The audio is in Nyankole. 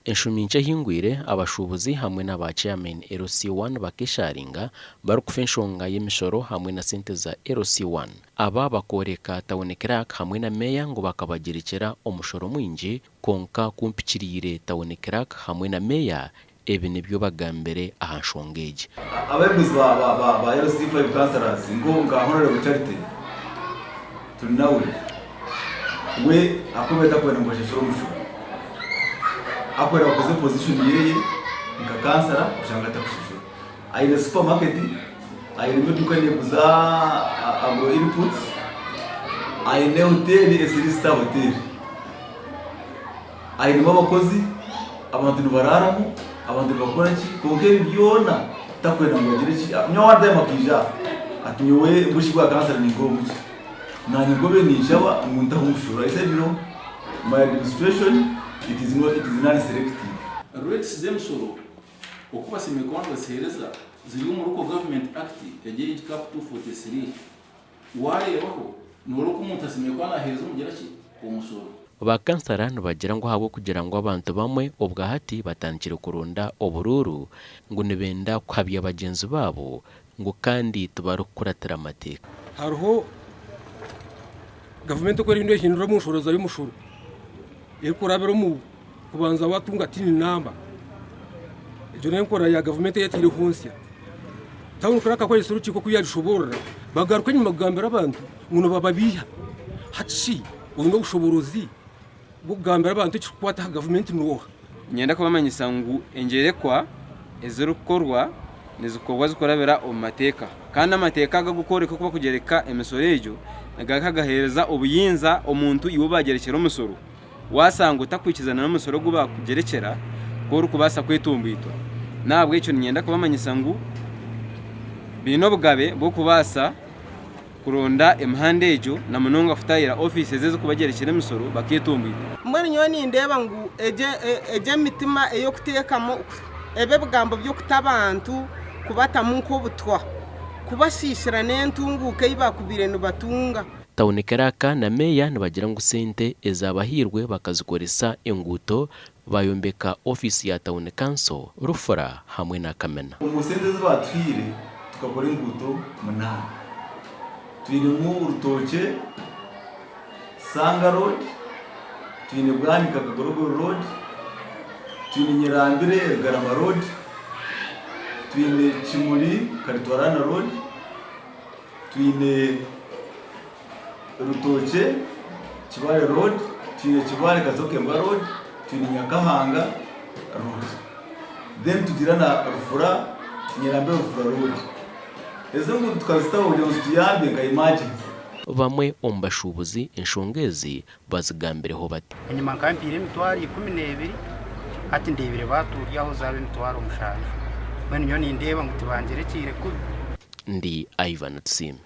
Enshumi nkye ehingwire, abashuubuzi hamwe na ba chairman LC1 bakesharinga barikufa enshonga y'emishoro hamwe na sente za LC1. Aba bakooreka Town Clerk hamwe na Meeya ngu bakabagyerekyera omushoro mwingi kwonka ku mpikiriire Town Clerk hamwe na Meeya ebi nibyo bagambire aha nshonga egi. Abeebembezi ba ba ba ba LC5 councillors nko nka Honourable Charity Turinawe we akobe takwenda ngu bashashure omushoro akwenda bakoze position yeye nka kansara oshanga atakushashura aine supermarket ainemu eduka neguza agro inputs aine hoteri esiri star hotel Ainemu abakozi, abantu nibararamu, abantu nibakora ki, kwonka ebi byona takwenda ngu bagire ki, nyowe one time akaija aha ati nyowe mbushi bwa kansara ninkora omuki, nanye nkobe ninshaba ngu ntaho omushoro, I said no, my administration it is not, it is non selective. Rates z'emisoro oku bashemereire kuba nibaziheereza ziri omu Local Government Act egi eri Cap 243. Waareebaho, nooreeba oku omuntu ashemereire kuba naaheereza omugira ki? Omushoro. Ba kansara nibagira ngu ahabw'okugira ngu abantu bamwe obwahati batandikire kuronda oburuuru ngu nibenda kuhabya bagyenzi baabo ngu kandi tibarikukuratira mateeka. Hariho gavumenti oku eriyo nehindura omu nshoroza y'omushoro erikurabira omu kubanza watunga tin namba. Egyo n'enkora ya gavumenti ei etaireho nsya. Tawuni kuraaka kukoresa orukiiko oku yagishoboorora, bagaruka enyima kugambira abantu ngu nibababeiha. Hati shi oine obushoboorozi bw'okugambira abantu ekirikukwata aha gavumenti n'oha? Niinyenda kubamanyisa ngu engyerekwa ezirikukorwa nizikorwa zirikurabira omu mateeka kandi amateeka ago ag'okworeka oku barikugyereka emisoro egyo nigagaruka gaheereza obuyinza omuntu iwe ou baagyerekyera omusoro. Waashanga otakwikirizana n'omusoro ogu baakugyerekyera, ku orikubaasa kwetomboitwa. N'ahabw'ekyo niinyenda kubamanyisa ngu baine obugabe bw'okubaasa kuronda emihanda egyo na munonga kutaahirira ofiisi ez'ezirikubagyerekyera emisoro bakeetomboitwa. Mbwenu nyowe nindeeba ngu egyo egyo emitima ey'okuteekamu ebi ebigambo by'okuta abantu kubatamu nk'obutwa kubasiisira n'entunguuka ei baakubaire nibatunga. Tawuni Kiraaka na Meeya nibagira ngu sente ezabahairwe bakazikoresa enguuto, bayombeka ofiisi ya Tawuni Kanso, Rufura hamwe na Kamina. Omu sente ezi baatuhaire tukakora enguuto munaana. Twinemu Rutookye, Sanga Road, twine Bwanika Kagorogoro Road, twine Nyerambire Rugarama Road, twine Kimuli Karitwarana Road, Twine Rutookye Kibale Road, twine Kibale Kazokembwa Road, twine Nyakahanga Road. Then tugira na Rufura Nyirambe Rufura Road. Ezo enguuto tukazitaho kugira ngu zituyambe nka emergency. Bamwe omu bashuubuzi enshonga ezi bazigambireho bati. Enyima nkaba mpaire emitwaro 12, hati ndeebire baatuuryaho zaaba emitwaro mushanju. Mbwenu nyowe nindeeba ngu tibangyerekyeire kubi. Ndi Ivan Tusiime.